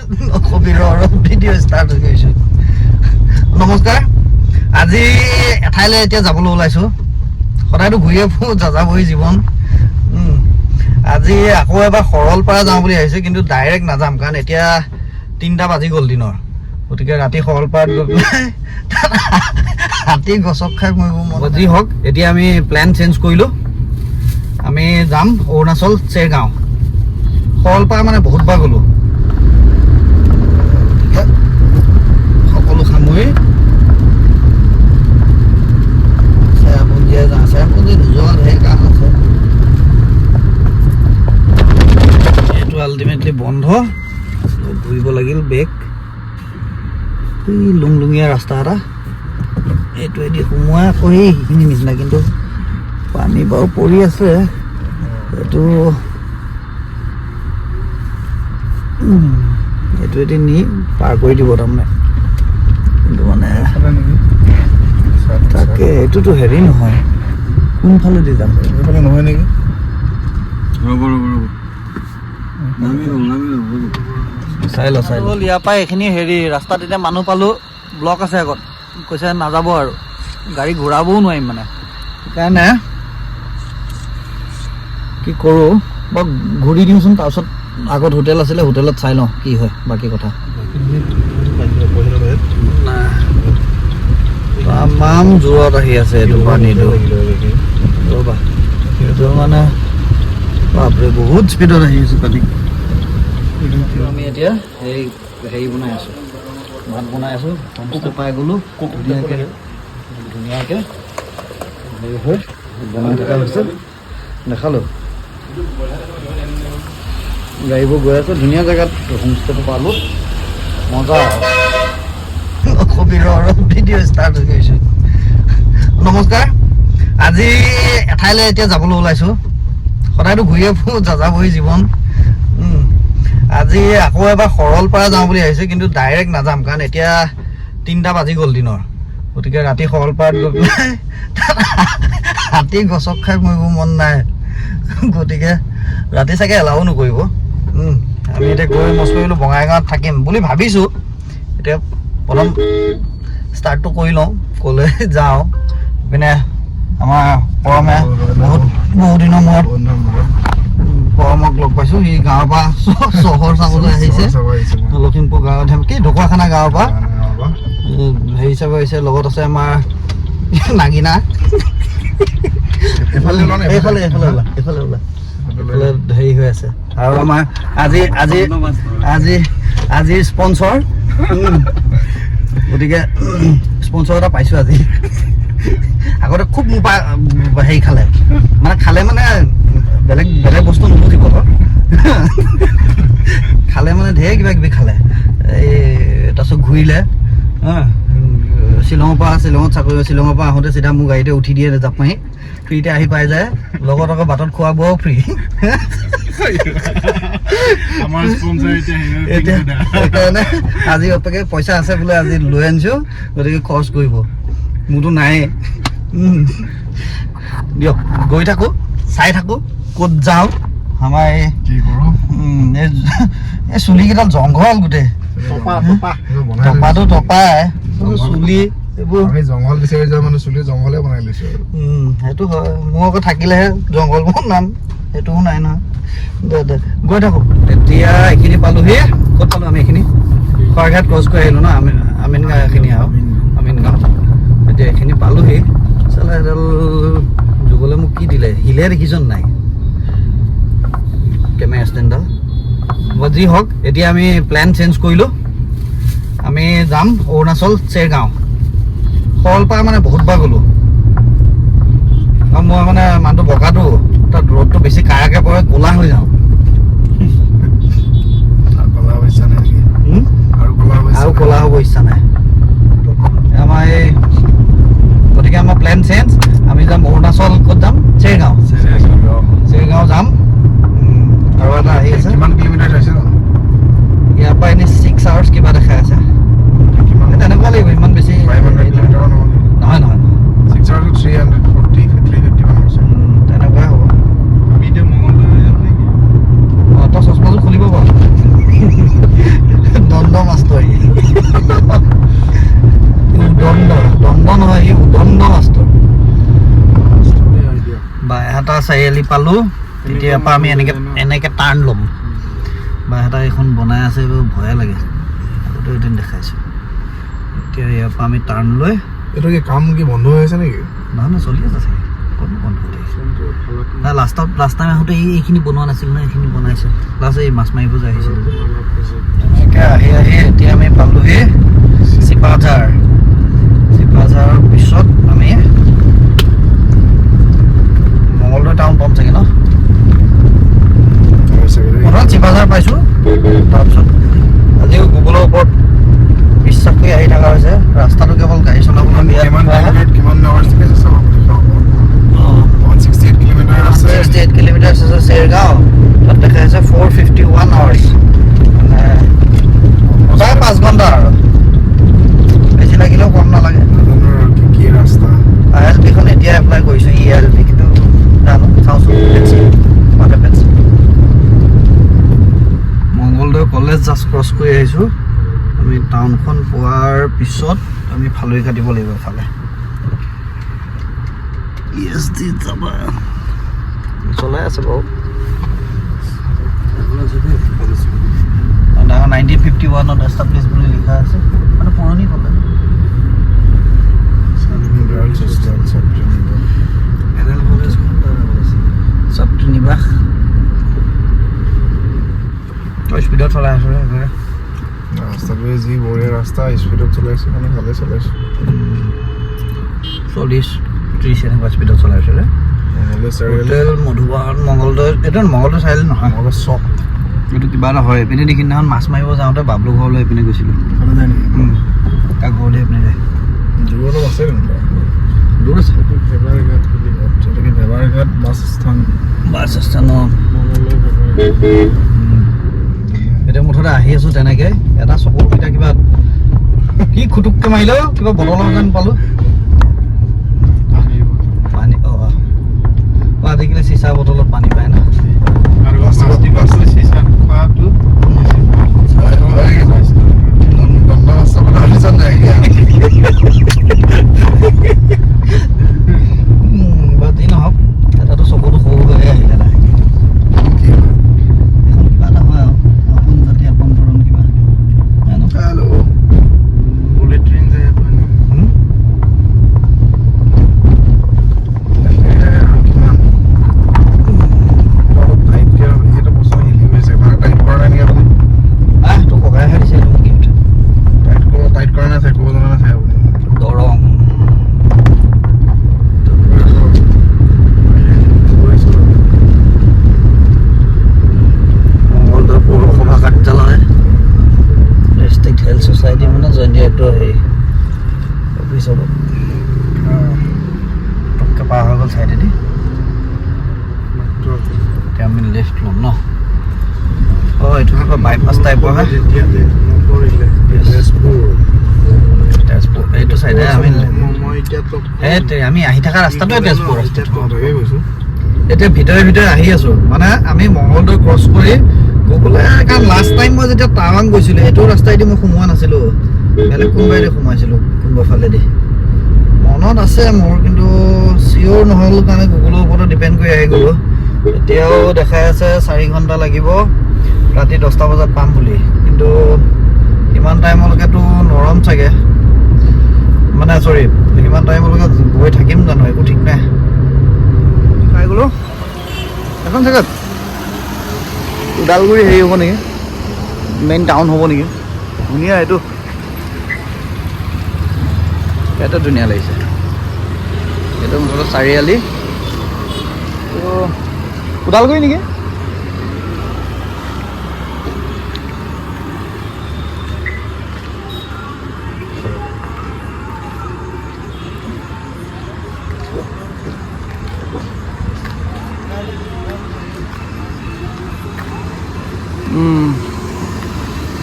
নকবি ৰ ৰ, ভিডিঅ' ষ্টাৰ্ট হৈ গৈছোঁ। নমস্কাৰ, আজি এঠাইলৈ এতিয়া যাবলৈ ওলাইছোঁ। সদায়তো ঘূৰিয়ে ফুৰোঁ, যাযাবৰী জীৱন। আজি আকৌ এবাৰ সৰলপাৰা যাওঁ বুলি ভাবিছোঁ, কিন্তু ডাইৰেক্ট নাযাম, কাৰণ এতিয়া 3টা বাজি গ'ল দিনৰ। গতিকে ৰাতি সৰলপাৰাত গৈ পেলাই তাত হাতী গছক খাই মৰিব মন। যি হওক, এতিয়া আমি প্লেন চেঞ্জ কৰিলোঁ। আমি যাম অৰুণাচল চেৰগাঁও। সৰলপাৰা মানে বহুতবাৰ গ'লোঁ। গতিকে সকলো সামৰি চেৰাপুঞ্জীয়ে যাওঁ। চেৰাপুঞ্জী নোযোৱা ঢেৰ কাম আছে। এইটো আল্টিমেটলি বন্ধ, ঘূৰিব লাগিল বেগ। এই লুংলুঙীয়া ৰাস্তা এটা, এইটোৱেদি সোমোৱাই আকৌ সেই সেইখিনি নিচিনা, কিন্তু পানী বাৰু পৰি আছে। এইটো এইটোৱেদি নি পাৰ কৰি দিব তাৰমানে, কিন্তু মানে তাকে এইটোতো হেৰি নহয়, কোনফালেদি যাম? এইফালে নহয় নেকি? ৰ'ব ৰ'ব ৰ'ব, নামি লওঁ, নামি লওঁ, ৰ'ব। চাই ল, চাই ল। ইয়াৰ পৰা এইখিনি হেৰি ৰাস্তাত এতিয়া মানুহ পালোঁ, ব্লক আছে আগত, কৈছে নাযাব আৰু, গাড়ী ঘূৰাবও নোৱাৰিম মানে। সেইকাৰণে কি কৰোঁ বাৰু, ঘূৰি দিওঁচোন। তাৰপিছত আগত হোটেল আছিলে, হোটেলত চাই লওঁ কি হয় বাকী কথা। তামাম জোৰত আহি আছে এইটো পানীটো। ৰ'বা, এইটো মানে বাপৰে, বহুত স্পীডত আহি আছে পানী। আমি এতিয়া হেৰি হেৰি বনাই আছোঁ, ভাত বনাই আছোঁ। হোমষ্টে পাই গ'লোঁ, ধুনীয়াকৈ ধুনীয়াকৈ হেৰি হৈ বনাই থকা হৈছে। দেখালোঁ, গাড়ীবোৰ গৈ আছে। ধুনীয়া জেগাত হোমষ্টেটো পালোঁ, মজা। নকবি ৰ ৰ, ভিডিঅ' ষ্টাৰ্ট হৈ গৈছোঁ। নমস্কাৰ, আজি এঠাইলৈ এতিয়া যাবলৈ ওলাইছোঁ। সদায়তো ঘূৰিয়ে ফুৰোঁ, যাযাবৰী জীৱন। আজি আকৌ এবাৰ সৰলপাৰা যাওঁ বুলি ভাবিছোঁ, কিন্তু ডাইৰেক্ট নাযাম, কাৰণ এতিয়া 3টা বাজি গ'ল দিনৰ। গতিকে ৰাতি সৰলপাৰাত গৈ পেলাই তাত হাতী গছক খাই মৰিব মন নাই। গতিকে ৰাতি চাগে এলাও নকৰিব। আমি এতিয়া গৈ মচ কৰিলোঁ, বঙাইগাঁৱত থাকিম বুলি ভাবিছোঁ। এতিয়া প্ৰথম ষ্টাৰ্টটো কৰি লওঁ, ক'লৈ যাওঁ। ইপিনে আমাৰ পৰমে বহুত বহুত দিনৰ মূৰত পৰমক লগ পাইছোঁ। সি গাঁৱৰ পৰা চহৰ চাবলৈ আহিছে, লখিমপুৰ গাঁৱত কি ঢকুৱাখানা গাঁৱৰ পৰা হেৰি চাব আহিছে। লগত আছে আমাৰ নাগিনা। এইফালে এইফালে ওলা, এইফালে ওলা, এইফালে হেৰি হৈ আছে। আৰু আমাৰ আজি আজি আজি আজিৰ স্পনচৰ, গতিকে স্পনচৰ এটা পাইছোঁ আজি। আগতে খুব মোৰ পৰা হেৰি খালে, মানে খালে মানে বেলেগ বেলেগ বস্তু নুবুজিব, খালে মানে ঢেৰ কিবা কিবি খালে। এই তাৰপিছত ঘূৰিলে হা, শ্বিলঙৰ পৰা, শ্বিলঙত চাকৰি, শ্বিলঙৰ পৰা আহোঁতে চিধা মোৰ গাড়ীতে উঠি দিয়ে, জাপ মাৰি ফ্ৰীতে আহি পাই যায়। লগত আকৌ বাটত খোৱা বোৱাও ফ্ৰী। আমাৰ স্পনচৰ এতিয়া। এতিয়া সেইকাৰণে আজি বাপেকে পইচা আছে বোলে, আজি লৈ আনিছোঁ, গতিকে খৰচ কৰিব, মোৰতো নায়েই। দিয়ক, গৈ থাকোঁ, চাই থাকোঁ ক'ত যাওঁ। আমাৰ এই কি কৰোঁ? এই চুলিকেইডাল জংঘল গোটেই। টপাটো টপাই, চুলি এইবোৰ। আমি জংঘল বিচাৰি যোৱা মানুহ, চুলি জংঘলে বনাই লৈছো আৰু। সেইটো হয়। মোৰ আকৌ থাকিলেহে জংঘল বনাম, সেইটোও নাই নহয়। দে দে, গৈ থাকোঁ। এতিয়া এইখিনি পালোহি। ক'ত পালোঁ আমি? এইখিনি শৰাইঘাট ক্ৰছ কৰি আহিলোঁ ন আমি, আমিনগাঁও এইখিনি আৰু আমিনগাঁও। এতিয়া এইখিনি পালোহি। চালা, এডাল যুগলে মোক কি দিলে, হিলে দেখিছ নাই কেমেৰা ষ্টেণ্ডডাল? বা যি হওক, এতিয়া আমি প্লেন চেঞ্জ কৰিলোঁ। আমি যাম অৰুণাচল চেৰগাঁও। সৰলপাৰা মানে বহুতবাৰ গ'লোঁ, আৰু মই মানে মানুহটো বগাটো, তাত ৰ'দটো বেছি কাৰাকৈ পৰে, ক'লা হৈ যাওঁ। আৰু ক'লা হ'ব ইচ্ছা নাই নেকি? হুম? আৰু ক'লা হ'ব ইচ্ছা আৰু নাই? ক'লা হ'ব ইচ্ছা নাই আমাৰ এই। গতিকে আমাৰ প্লেন চেঞ্জ, আমি যাম অৰুণাচল, ক'ত যাম? চেৰগাঁও। চেৰগাঁও যাম। আৰু এটা আহি আছে। কিমান কিলোমিটাৰ হৈছে জানো? ইয়াৰ পৰা এনেই 6 আৱাৰ্ছ কিবা দেখাই আছে। কিমান? তেনেকুৱা লাগিব, ইমান বেছি 500 কিলোমিটাৰ মান হ'ব নেকি? নহয় নহয়। 6 আৱাৰ্ছত 340, 350 মান হৈছে। তেনেকুৱাই হ'ব। আমি এতিয়া মঙলদৈ যাম নেকি? চাৰিআলি পালোঁ, তেতিয়াৰ পৰা আমি এনেকৈ এনেকৈ টাৰ্ণ ল'ম। বা এটা এইখন বনাই আছে, এইবোৰ ভয়ে লাগে। আগতেও এদিন দেখাইছোঁ। এতিয়া ইয়াৰ পৰা আমি টাৰ্ণ লৈ এইটো কি কাম কি বন্ধ হৈ আছে নেকি? নহয় নহয়, চলি আছে চাগে। ক'তনো বন্ধ হৈ থাকিছে? নাই, লাষ্ট টাইম আহোঁতে এইখিনি বনোৱা নাছিল নহয়, এইখিনি বনাইছে লাষ্ট। এই মাছ মাৰিব যে আহিছিলোঁ যে। তেনেকৈ আহি আহি এতিয়া আমি পালোহি চিপাঝাৰ। চিপাঝাৰৰ পিছত আমি মঙলদৈ টাউন পাম চাগে ন? প্ৰথম চিপাঝাৰ পাইছোঁ, তাৰপিছত আজিও গুগলৰ ওপৰত বিশ্বাস কৰি আহি থকা হৈছে। ৰাস্তাটো কেৱল গাড়ী চলাবলৈ বিৰাট কিমান বেয়া। কিমান আৱাৰ্ছ দেখাইছে চাব, দেখুৱাব। 168 কিলোমিটাৰ আছে। 68 কিলোমিটাৰ্ছ আছে চেৰগাঁও, তাত দেখাই আছে 451 আৱাৰ্ছ, মানে প্ৰায় 5 ঘণ্টা আৰু। বেছি লাগিলেও কম নালাগে। নাজানো আৰু কি কি ৰাস্তা। I L পিখন এতিয়া এপ্লাই কৰিছোঁ, ই এল পি, কিন্তু জানো, চাওঁচোন। Let's see what happens. Mangaldai college just cross কৰি আহিছোঁ। আমি টাউনখন পোৱাৰ পিছত আমি ফালৰি কাটিব লাগিব এফালে। ই এছ ডি যাবা চলাই আছে বাৰু। ডাঙৰ, 1951ত এষ্টাব্লিছ বুলি লিখা আছে, মানে পুৰণি college. Girls hostel. N L কলেজখন তাৰ আগত আছে। ছাত্ৰী নিবাস। তই স্পীডত চলাই আছো ৰে একেবাৰে। ৰাস্তাটোৱে যি বঢ়িয়া ৰাস্তা, স্পীডত চলাইছোঁ মানে ভালে চলাইছোঁ। 40, 30 এনেকুৱা স্পীডত চলাই আছো ৰে। মঙলদৈ চাৰিআলি। হোটেল মধুবন, মঙলদৈ। এইটো মঙলদৈ চাৰিআলি নহয়। মঙলদৈ চক। এইটো কিবা এটা হয়। এইপিনে দেখি সিদিনাখন মাছ মাৰিব যাওঁতে বাবলু ঘৰলৈ এইপিনে গৈছিলোঁ। এইফালে যায় নেকি? তাৰ ঘৰলৈ এইপিনে যায়। দূৰ অলপ আছে কিন্তু। দূৰ আছে। এইটো ভেবাৰঘাট বুলি কয়। এইটো কি ভেবাৰঘাট বাছ স্থান। বাছ ষ্টেণ্ড, অঁ। মঙলদৈ ভেবাৰঘাট। এতিয়া মুঠতে আহি আছোঁ তেনেকৈ। এটা চকুকেইটা কিবা কি খুটুককৈ মাৰিলেও কিবা বটলৰ যেন পালোঁ। পানী, অঁ অঁ অঁ আজিকালি চিচা বটলত পানী পায় ন? আৰু প্লাষ্টিক চিচা খোৱাটো। দণ্ডা ৰাস্তা বনাই দিছা নাই? বা যি নহওক, এটাতো চকুটো সৰু হৈ আহিলে লাহেকৈ। কি হয়? এখন কিবা এটা হয় আৰু আপোন জাতি আপোন তৰুণ কিবা জানো। হেল্ল'। বুলেট ট্ৰেইন যায় আপোনাৰ। হুম? আৰু কিমান অলপ টাইটকৈ, এইটো বস্তু হিলি গৈছে মানে টাইট কৰা নাই নেকি আপুনি? আহ, তোক ককাইহে দিছে এইটো মোক গিফ্ট। টাইট কৰা নাই চাগে, ক'ব জনা নাই চাগে আপুনি। দৰং। গৈছোঁ। মংগলদৈ পৌৰসভা কাৰ্যালয়, ডিষ্ট্ৰিক্ট হেল্থ ছ'চাইটি, মানে জইণ্ট ডিৰেক্টৰ হেৰি অফিচ হ'ব। পটককৈ পাৰ হৈ গ'ল চাইডেদি। এতিয়া আমি লেফ্ট ল'ম ন? অঁ, এইটো কিবা বাইপাছ টাইপৰ হে। নকৰিলে। তেজপুৰ। তেজপুৰ এইটো চাইডে আমি মই এতিয়া তোক সেই আমি আহি থকা ৰাস্তাটোৱে তেজপুৰ ৰাস্তাটো। অঁ, তাকেই কৈছোঁ। এতিয়া ভিতৰে ভিতৰে আহি আছো, মানে আমি মংগলদৈ ক্ৰছ কৰি গ'বলৈ, কাৰণ লাষ্ট টাইম মই যেতিয়া টাৱাং গৈছিলোঁ, সেইটো ৰাস্তাইদি মই সোমোৱা নাছিলোঁ, বেলেগ কোনোবাইদি সোমাইছিলোঁ, কোনোবা ফালেদি। মনত আছে মোৰ, কিন্তু চিয়'ৰ নহ'ল কাৰণে গুগলৰ ওপৰতে ডিপেণ্ড কৰি আহি গ'লোঁ। এতিয়াও দেখাই আছে 4 ঘণ্টা লাগিব, ৰাতি 10টা বজাত পাম বুলি। কিন্তু ইমান টাইমলৈকেতো নৰম চাগে, মানে চৰি, ইমান টাইমলৈকে গৈ থাকিম জানো, একো ঠিক নাই। পাই গ'লোঁ এখন জেগাত। ওদালগুৰি হেৰি হ'ব নেকি, মেইন টাউন হ'ব নেকি? ধুনীয়া এইটো, ইয়াতে ধুনীয়া লাগিছে। এইটো মুঠতে চাৰিআলি, এইটো ওদালগুৰি নেকি?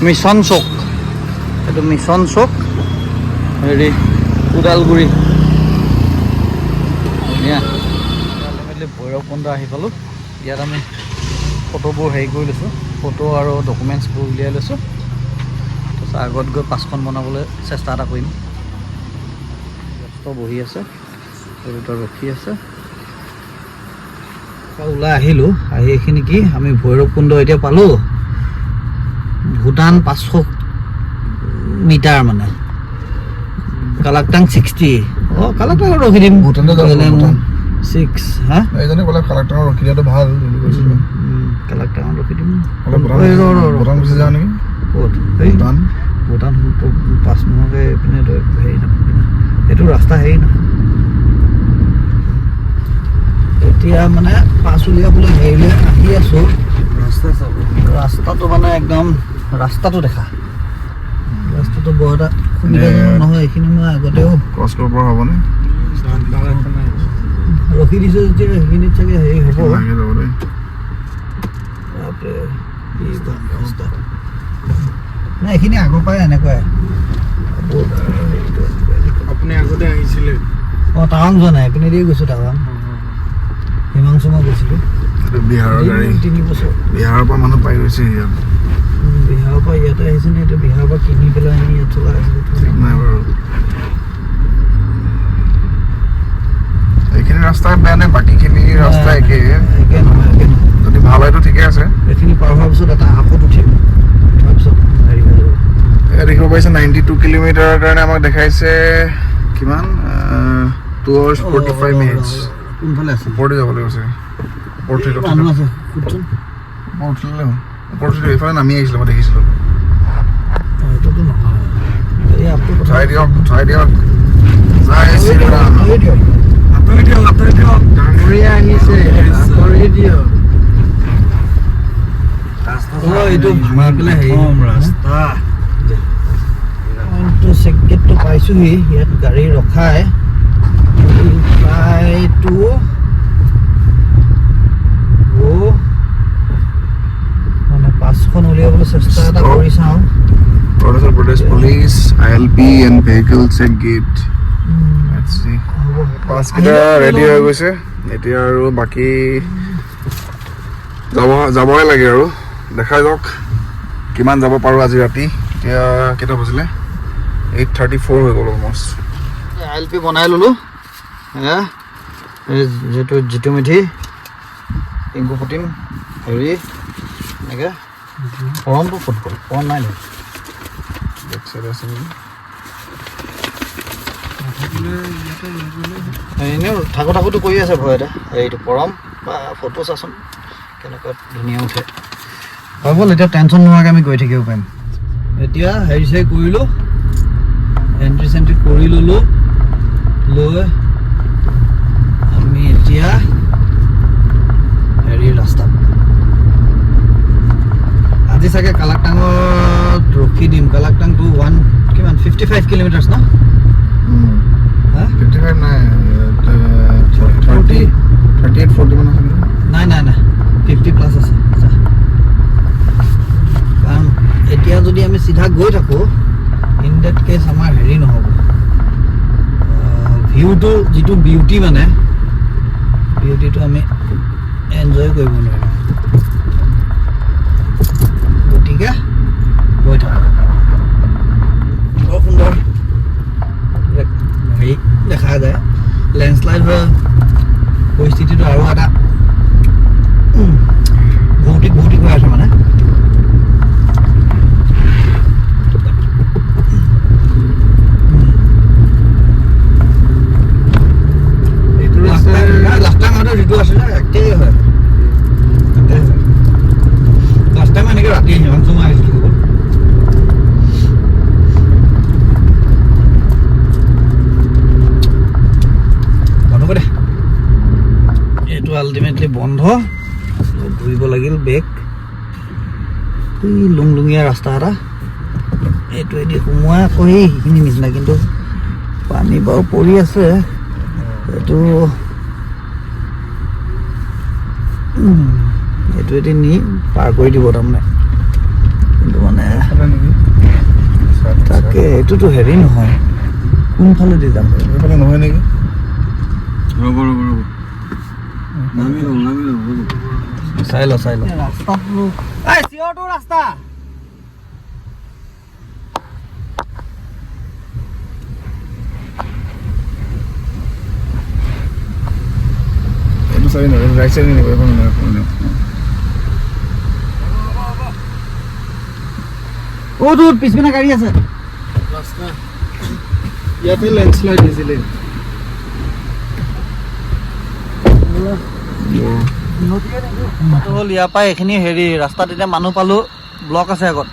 মিছন চক, এইটো মিছন চক, হেৰি ওদালগুৰি। ধুনীয়া। আল্টিমেটলি ভৈৰৱকুণ্ড আহি পালোঁ। ইয়াত আমি ফটোবোৰ হেৰি কৰি লৈছোঁ, ফটো আৰু ডকুমেণ্টছবোৰ উলিয়াই লৈছোঁ। তাৰপিছত আগত গৈ পাছখন বনাবলৈ চেষ্টা এটা কৰিম। ব্যস্ত বহি আছে, এই দুটা ৰখি আছে। ওলাই আহিলোঁ। আহি এইখিনি কি আমি ভৈৰৱকুণ্ড এতিয়া পালোঁ। ভূটান 500 মিটাৰ, মানে কালাকটাং 60। অঁ, কালাকটাঙত ৰখি দিম। ভূটানতে যাব, ভূটান। ছিক্স, হা। এইজনে ক'লে কালাকটাঙত ৰখি দিয়াটো ভাল বুলি কৈছিলে। কালাকটাঙত ৰখি দিম। অলপ ভূটান ঐ, ৰ, ৰ, ৰ। ভূটান গুচি যাওঁ নেকি? ক'ত? এই ভূটান। ভূটান পাছ নোহোৱাকৈ এইপিনে তই হেৰি নাপাবি না, এইটো ৰাস্তা হেৰি নহয়। এতিয়া মানে পাছ উলিয়াবলৈ হেৰিলৈ আহি আছোঁ। ৰাস্তা চাব। ৰাস্তাটো মানে একদম ৰাস্তাটো দেখা, ৰাস্তাটো বৰ এটা সুবিধাজনক নহয়। এইখিনি মই আগতেও ক্ৰছ কৰিব পৰা হ'বনে? ৰখি দিছোঁ যেতিয়া সেইখিনিত চাগে হেৰি হ'ব। লাগে যাব দেই। বাপৰে, কি ৰাস্তা! নাই, এইখিনি আগৰ পৰাই এনেকুৱাই। হেৰিটো এনেকুৱাই। আপুনি আগতে আহিছিলে? অঁ, টাৱাং যোৱা নাই, এইপিনে দিয়ে গৈছোঁ টাৱাং। হিমাংশু মই গৈছিলোঁ। এইটো বিহাৰৰ গাড়ী। 3 বছৰ। বিহাৰৰ পৰা মানুহ পাই গৈছে ইয়াত। বিহাৰৰ পৰা ইয়াতে আহিছে নে এতিয়া বিহাৰৰ পৰা কিনি পেলাই আনি ইয়াত চলাই আছে? ঠিক নাই বাৰু। এইখিনি ৰাস্তা বেয়া নে বাকীখিনি ৰাস্তা একে? একে নহয়, একে নহয়। যদি ভাল হয়তো ঠিকে আছে। এইখিনি পাৰ হোৱাৰ পিছত এটা আপত উঠিম, তাৰপিছত হেৰি হৈ যাব। এয়া দেখিব পাইছে, 92 কিলোমিটাৰৰ কাৰণে আমাক দেখাইছে কিমান, 2 hours 45 minutes। কোনফালে আছে? ওপৰতে যাব লাগিব চাগে। ওপৰত উঠি মানুহ আছে, সোধচোন। ওপৰত উঠিলে হ'ল। ওপৰত উঠিলে এইফালে নামি আহিছিলে, মই দেখিছিলোঁ। অঁ, এইটোতো নহয়, এই আপটো কথা। উঠাই দিয়ক, উঠাই দিয়ক, জয় শ্ৰীৰাম। আঁতৰি দিয়ক। আঁতৰি দিয়ক, আঁতৰি দিয়ক। ডাঙৰীয়া আহিছে, আঁতৰি দিয়ক। অ, এইটো ভাঙি পেলাই হেৰি প্ৰথম ৰাস্তা। পইণ্টটো, চেক গেটটো পাইছোঁহি। ইয়াত গাড়ী ৰখাই ট্ৰাই টু গ' মানে পাছখন উলিয়াবলৈ চেষ্টা এটা কৰি চাওঁ। Arunachal Pradesh Police ILP and Vehicle Check Gate. Let's see. হ'ব। পাছকেইটা ৰেডি হৈ গৈছে। এতিয়া আৰু বাকী যাব যাবই লাগে আৰু। দেখা যাওক কিমান যাব পাৰোঁ আজি ৰাতি। এতিয়া কেইটা বাজিলে? 8:34 হৈ গ'ল অলমষ্ট। I L P বনাই ল'লোঁ। এয়া এই যিটো জিতু মেধি, টিংকু প্ৰতিম, হেৰি এনেকৈ। পৰমটো ক'ত গ'ল? পৰম নাই নেকি? বেক চাইডে আছে নেকি? এনেও থাকোঁ থাকোঁতো কৰি আছে ভয়তে। এইটো পৰম বা ফটো চাচোন, কেনেকুৱা ধুনীয়া উঠে। হৈ গ'ল, এতিয়া টেনশ্যন নোহোৱাকৈ আমি গৈ থাকিব পাৰিম। এতিয়া হেৰি চেৰি কৰিলোঁ, এণ্ট্ৰি চেণ্ট্ৰি কৰি ল'লোঁ। লৈ আমি এতিয়া হেৰি ৰাস্তাত। আজি চাগে কালাকটাঙত ৰখি দিম। কালাকটাংটো ওৱান কিমান, 55 কিলোমিটাৰ্ছ ন? হা। 55 নাই, 30, 38, 40 মান আছে নেকি? নাই নাই নাই, 50 প্লাছ আছে। যা। কাৰণ এতিয়া যদি আমি চিধা গৈ থাকোঁ, ইন that cash আমাৰ হেৰি নহ'ব, ভিউটো যিটো বিউটি, মানে বিউটিটো আমি এনজয় কৰিব নোৱাৰিম। গতিকে গৈ থাকোঁ। বৰ সুন্দৰ হেৰি দেখা যায়। লেণ্ডশ্লাইড হোৱা পৰিস্থিতিটো আৰু এটা ভৌতিক ভৌতিক হৈ আছে মানে। এইটো ৰাস্তা লাষ্ট টাইম আহোঁতে যিটো আছিলে একেই হয়, একেই হয়। লাষ্ট টাইম এনেকৈ ৰাতি হিমাংশু মই আহিছিলোঁ। বন্ধ কৰি দে এইটো। আল্টিমেটলি বন্ধ, ঘূৰিব লাগিল বেক। এই লুংলুঙীয়া ৰাস্তা এটা, এইটোৱেদি সোমোৱাই আকৌ সেই সেইখিনি নিচিনা। কিন্তু পানী বাৰু পৰি আছে। এইটো এইটোৱেদি নি পাৰ কৰি দিব তাৰমানে। কিন্তু মানে এইফালে নেকি? তাকে, এইটোতো হেৰি নহয়, কোনফালেদি যাম? এইফালে নহয় নেকি? ৰ'ব, ৰ'ব, ৰ'ব, নামি লওঁ, নামি লওঁ, ৰ'ব। চাই ল, চাই ল। ৰাস্তাটো এই চিঞৰটো ৰাস্তা। এইটো চাইডে নিব, ৰাইট চাইডে নিব, এইফালে নিব, এইফালে নিব। অ' তোৰ পিছপিনে গাড়ী আছে। ৰাস্তা ইয়াতে লেণ্ডশ্লাইড হৈছিলে। হ'ল ইয়াৰ পৰা এইখিনি হেৰি ৰাস্তাত এতিয়া মানুহ পালোঁ, ব্লক আছে আগত,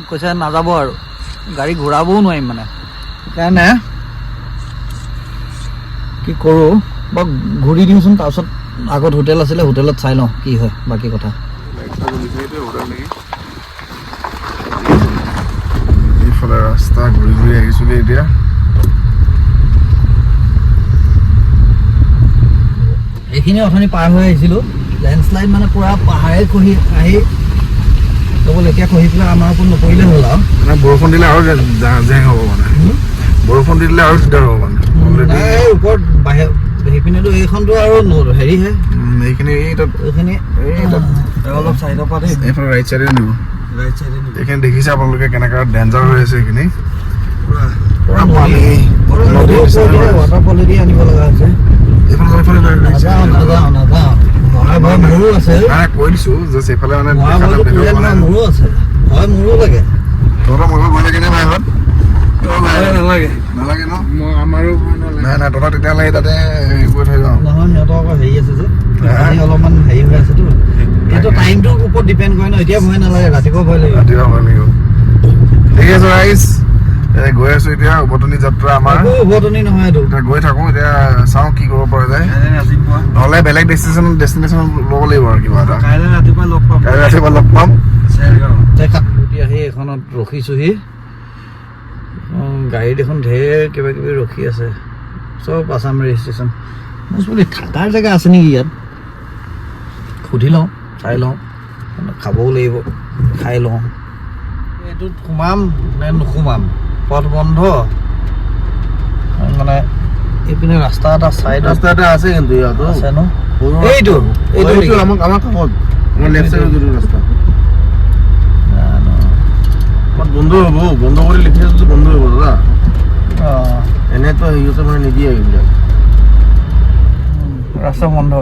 কৈছে নাযাব আৰু গাড়ী ঘূৰাবও নোৱাৰিম মানে। সেইকাৰণে কি কৰোঁ বা ঘূৰি দিওঁচোন, তাৰপিছত আগত হোটেল আছিলে, হোটেলত চাই লওঁ কি হয় বাকী কথা। এইফালে ৰাস্তা ঘূৰি ঘূৰি আহিছোগে এতিয়া। এইখিনি অথনি পাৰ হৈ আহিছিলোঁ, লেণ্ডশ্লাইড মানে পূৰা পাহাৰে খহি আহি কেৱল এতিয়া খহি পেলাই আমাৰ ওপৰত নপৰিলে হ'ল আৰু। মানে বৰষুণ দিলে আৰু জেং হ'ব মানে, বৰষুণ দি দিলে আৰু দিগদাৰ হ'ব মানে অলৰেডি। নাই, ওপৰত বাহিৰ সেইপিনেতো এইখনতো আৰু হেৰিহে। এইখিনি এই তাত এইখিনি এই তাত অলপ চাইডৰ পৰা দেই। এইফালে ৰাইট চাইডে নিব। ৰাইট চাইডে নিব। এইখিনি দেখিছে আপোনালোকে কেনেকুৱা ডেঞ্জাৰ হৈ আছে এইখিনি। পূৰা পুৰা পানী, নদীৰ নিচিনা হৈ আছে। ৱাটাৰফলেদি আনিব লগা হৈছে। এইফালে যাওঁ, এইফালে যাওঁ, right side নাযাওঁ এ। নাযাওঁ নাযাওঁ, মৰা ভয় মোৰো আছে। নাই, কৈ দিছো জাষ্ট এইফালে মানে মৰা দেখাতে ভয়টো দেখিব তোৰে পোৱা নাই। নহয়, মোৰো আছে ভয়, মোৰো লাগে। তহঁতৰ মৰিব ভয় লাগে নে ভাইহঁত? তোৰ ভয় নালাগে। নালাগে ন? মই আমাৰো ভয় নালাগে। নাই নাই, তহঁতৰ তেতিয়াহ'লে এই তাতে হেৰি কৰি থৈ যাওঁ। নহয়, সিহঁতৰ আকৌ হেৰি আছে যে হা? পানী অলপমান হেৰি হৈ আছেতো, এইটো টাইমটোৰ ওপৰত ডিপেণ্ড কৰে ন। এতিয়া ভয় নালাগে, ৰাতিপুৱা ভয় লাগিব। ৰাতিপুৱা ভয় লাগিব। ঠিক আছে ৰাইজ, গৈ আছো এতিয়া, উভতনি যাত্ৰা আমাৰ। একো উভতনি নহয় এইটো। এতিয়া গৈ থাকো, এতিয়া চাওঁ কি কৰিব পৰা যায়। কাইলৈ ৰাতিপুৱা নহ'লে বেলেগ ডেষ্টিনেশ্যন ল'ব লাগিব আৰু কিবা এটা। কাইলৈ ৰাতিপুৱা লগ পাম। কাইলৈ ৰাতিপুৱা লগ পাম। চেৰগাঁও। উঠি আহি এইখনত ৰখিছোহি। গাড়ী দেখোন ঢেৰ কিবা কিবি ৰখি আছে, চব আছাম ৰেজিষ্ট্ৰেশ্যন। মই বুলি থাকাৰ জেগা আছে নেকি ইয়াত, সুধি লওঁ, চাই লওঁ, খাবও লাগিব, খাই লওঁ। এইটোত সোমাম নে নোসোমাম, পথ বন্ধ মানে এইপিনে ৰাস্তা এটা চাইডত ৰাস্তা এটা আছে কিন্তু ইয়াতো আছে ন, এইটো এইটো এইটো নেকি? আমাৰ কাষত, আমাৰ লেফ্ট চাইডত যিটো ৰাস্তা। জানো। আমাৰ বন্ধ হ'ব, বন্ধ কৰি লিখি আছে, বন্ধ হ'ব দাদা। অঁ। এনেতো সিহঁতে মানে নিদিয়ে এইবিলাক। ৰাস্তা বন্ধ।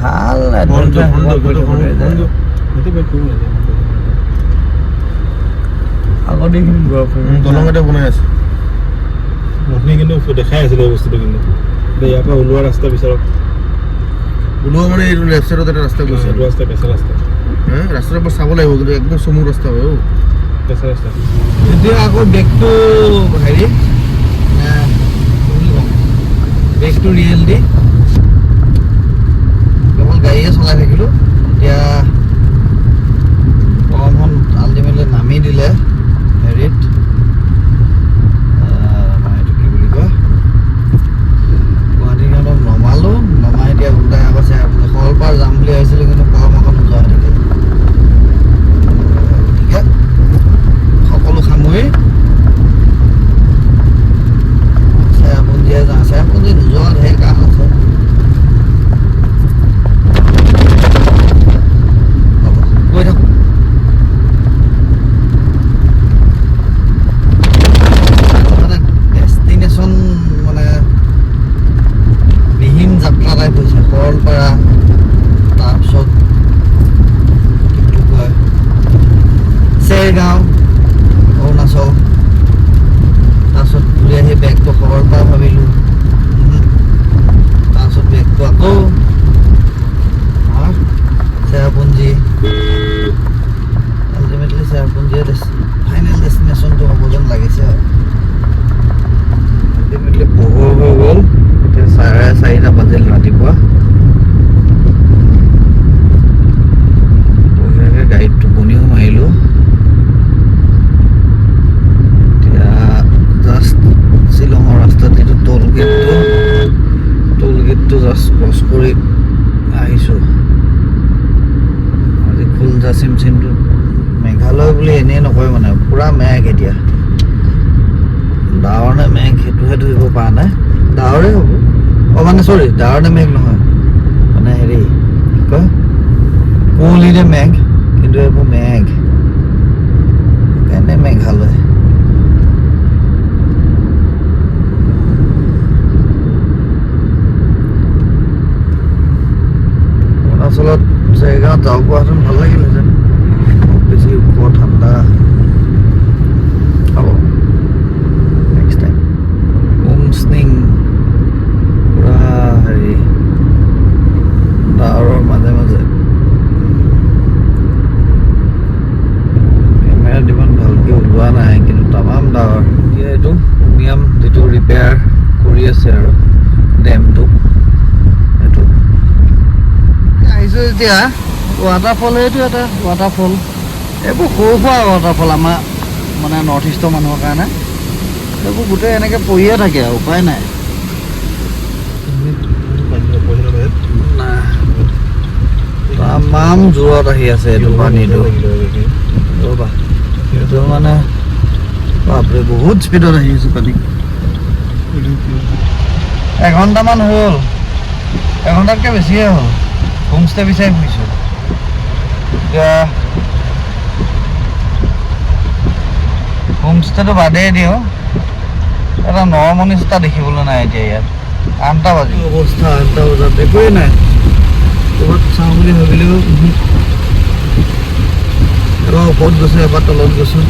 ভাল বন্ধ adventure বন্ধ কৰি বন্ধ থাকোঁতে বন্ধ। যায়। আগত এইখিনি দলং এটা বনাই আছে। আপুনি কিন্তু দেখাই আছিলে এই বস্তুটো, কিন্তু এতিয়া ইয়াৰ পৰা ওলোৱা ৰাস্তা বিচাৰক। ওলোৱা মানে এইটো লেফ্ট চাইডত এটা ৰাস্তা গৈছে। এইটো ৰাস্তা কেঁচা ৰাস্তা। হা, ৰাস্তাটোৰ পৰা চাব লাগিব কিন্তু একদম চমু ৰাস্তা হয় অ'। কেঁচা ৰাস্তা। এতিয়া আকৌ বেগটো হেৰি কি বুলি ক'ম, বেগটো ৰিয়েলিটি, কেৱল গাড়ীয়ে চলাই থাকিলোঁ। এতিয়া গৰমখন আল্টিমেটলি নামি দিলে হেৰিত, আমাৰ এইটো কি বুলি কয়, গুৱাহাটী সিহঁতক নমালোঁ, নমাই এতিয়া ওলোটাই আকৌ সৰলপাৰ যাম বুলি ভাবিছিলোঁ, কিন্তু গৰম আকৌ নোযোৱা হৈ থাকিল। গতিকে সকলো সামৰি চেৰাপুঞ্জীয়ে যাওঁ, চেৰাপুঞ্জী নোযোৱা ঢেৰ কাৰণ আছে। হ'ব, গৈ থাকোঁ। মানে ডেষ্টিনেশ্যন মানে বিহীন যাত্ৰা টাইপ হৈছে। সৰলপাৰা, তাৰপিছত কি বুলি কয়, চেৰগাঁও অৰুণাচল, তাৰপিছত ঘূৰি আহি বেগটো সৰলপাৰা ভাবিলোঁ, তাৰপিছত বেগটো আকৌ আমাৰ চেৰাপুঞ্জী। আল্টিমেটলি চেৰাপুঞ্জীয়ে ফাইনেল ডেষ্টিনেশ্যনটো হ'ব যেন লাগিছে আৰু। আল্টিমেটলি পোহৰ হৈ গ'ল, এতিয়া 4:30 বাজিল ৰাতিপুৱা। বঢ়িয়াকৈ গাড়ীত টোপনিও মাৰিলোঁ। এতিয়া জাষ্ট শ্বিলঙৰ ৰাস্তাত যিটো টোল গেটটো, টোল গেটটো জাষ্ট ক্ৰছ কৰি আহিছোঁ। আজি খুলজা চিম চিমটো মেঘালয় বুলি এনেই নকয়, মানে পূৰা মেঘ। এতিয়া ডাৱৰ নে মেঘ সেইটোহে ধৰিব পৰা নাই, ডাৱৰে হ'ব। অ' মানে চৰি, ডাৱৰ নে মেঘ নহয়, মানে হেৰি কি কয়, কুঁৱলীৰে মেঘ, কিন্তু এইবোৰ মেঘ, সেইকাৰণে মেঘালয়। ক'ৰবাত যাব পৰাহেঁতেন ভাল লাগিলহেঁতেন, বেছি ওখ ঠাণ্ডা। হ'ব, নেক্সট টাইম। উমস্নিং পূৰা হেৰি ডাৱৰৰ মাজে মাজে। কেমেৰাত ইমান ভালকৈ ওলোৱা নাই, কিন্তু তামাম ডাৱৰ। এতিয়া এইটো উমিয়াম যিটো ৰিপেয়াৰ কৰি আছে আৰু ডেমটো, সেইটো আহিছোঁ এতিয়া। ৱাটাৰফল, এইটো এটা ৱাটাৰফল। এইবোৰ সৰু সুৰা ৱাটাৰফল আমাৰ মানে নৰ্থ ইষ্টৰ মানুহৰ কাৰণে। এইবোৰ গোটেই এনেকৈ পৰিয়ে থাকে আৰু উপায় নাই। নাই, তামাম জোৰত আহি আছে এইটো পানীটো। ৰ'বা, এইটো মানে বাপৰে, বহুত স্পীডত আহি আছে পানী। এঘণ্টামান হ'ল, এঘণ্টাতকৈ বেছিয়ে হ'ল, হোমষ্টে বিচাৰি ফুৰিছোঁ। এতিয়া হোমষ্টেটো বাদেই দিওঁ, এটা নৰমনিচ এটা দেখিবলৈ নাই এতিয়া ইয়াত। 8টা বাজি অৱস্থা, 8টা বজাত একোৱেই নাই। ক'ৰবাত চাওঁ বুলি ভাবিলেও উহু। এবাৰ ওপৰত গৈছোঁ, এবাৰ তলত গৈছোঁ,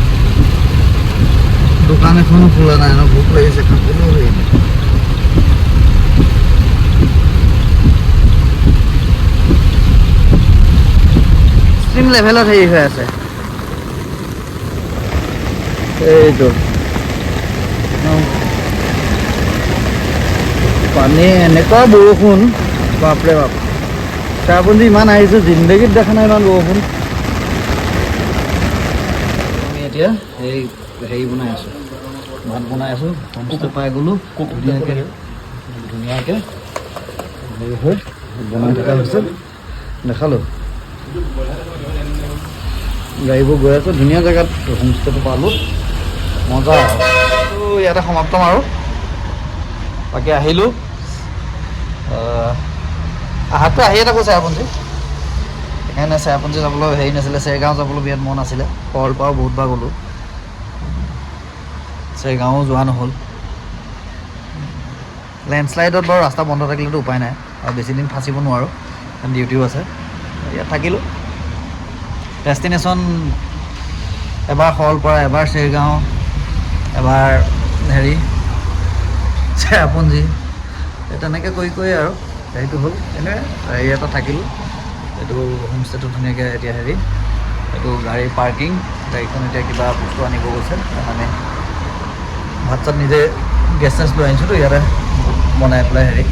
দোকান এখনো খোলা নাই ন। ভোক লাগিছে, খাবলৈও হেৰি নাই। এক্সট্ৰিম লেভেলত হেৰি হৈ আছে এইটো। পানী, এনেকুৱা বৰষুণ, বাপৰে বাপ। চেৰাপুঞ্জী ইমান আহিছোঁ, জিন্দগীত দেখা নাই ইমান বৰষুণ। আমি এতিয়া এই হেৰি বনাই আছোঁ, ভাত বনাই আছোঁ। হোমষ্টে পাই গ'লোঁ, ধুনীয়াকৈ ধুনীয়াকৈ হেৰি হৈ বনাই থকা হৈছে। দেখালোঁ, গাড়ীবোৰ গৈ আছে। ধুনীয়া জেগাত হোমষ্টেটো পালোঁ, মজা। আৰু ইয়াতে সমাপ্ত আৰু বাকী আহিলোঁ। আহাতটো আহিয়ে থাকোঁ চেৰাপুঞ্জী, সেইকাৰণে চেৰাপুঞ্জী যাবলৈ হেৰি নাছিলে। চেৰগাঁও যাবলৈ বিৰাট মন আছিলে, সৰলপাৰাও বহুতবাৰ গ'লোঁ, চেৰগাঁও যোৱা নহ'ল। লেণ্ডশ্লাইডত বাৰু ৰাস্তা বন্ধ থাকিলেতো উপায় নাই, আৰু বেছি দিন ফাঁচিব নোৱাৰোঁ, কাৰণ ডিউটিও আছে। ইয়াত থাকিলোঁ। ডেষ্টিনেশ্যন এবাৰ সৰলপাৰা, এবাৰ চেৰগাঁও, এবাৰ হেৰি চেৰাপুঞ্জী, এই তেনেকৈ কৰি কৰি আৰু হেৰিটো হ'ল। এনেই হেৰি এটা থাকিলোঁ, এইটো হোমষ্টেটো ধুনীয়াকৈ। এতিয়া হেৰি এইটো গাড়ী পাৰ্কিং, গাড়ীখন এতিয়া কিবা বস্তু আনিব গৈছে। মানে ভাত চাত নিজে গেছ চেছ লৈ আনিছোঁতো, ইয়াতে বনাই পেলাই হেৰি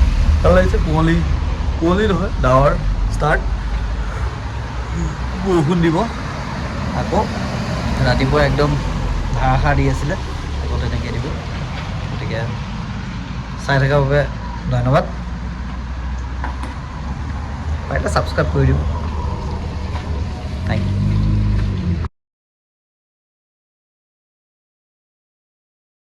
ভাল লাগিছে। কুঁৱলী, কুঁৱলী নহয়, ডাৱৰ ষ্টাৰ্ট, বৰষুণ দিব আকৌ। ৰাতিপুৱা একদম ধাৰাসাৰ দি আছিলে, আকৌ তেনেকৈ দিব। গতিকে চাই থকাৰ বাবে ধন্যবাদ। পাৰিলে ছাবস্ক্ৰাইব কৰি দিব। Thank U.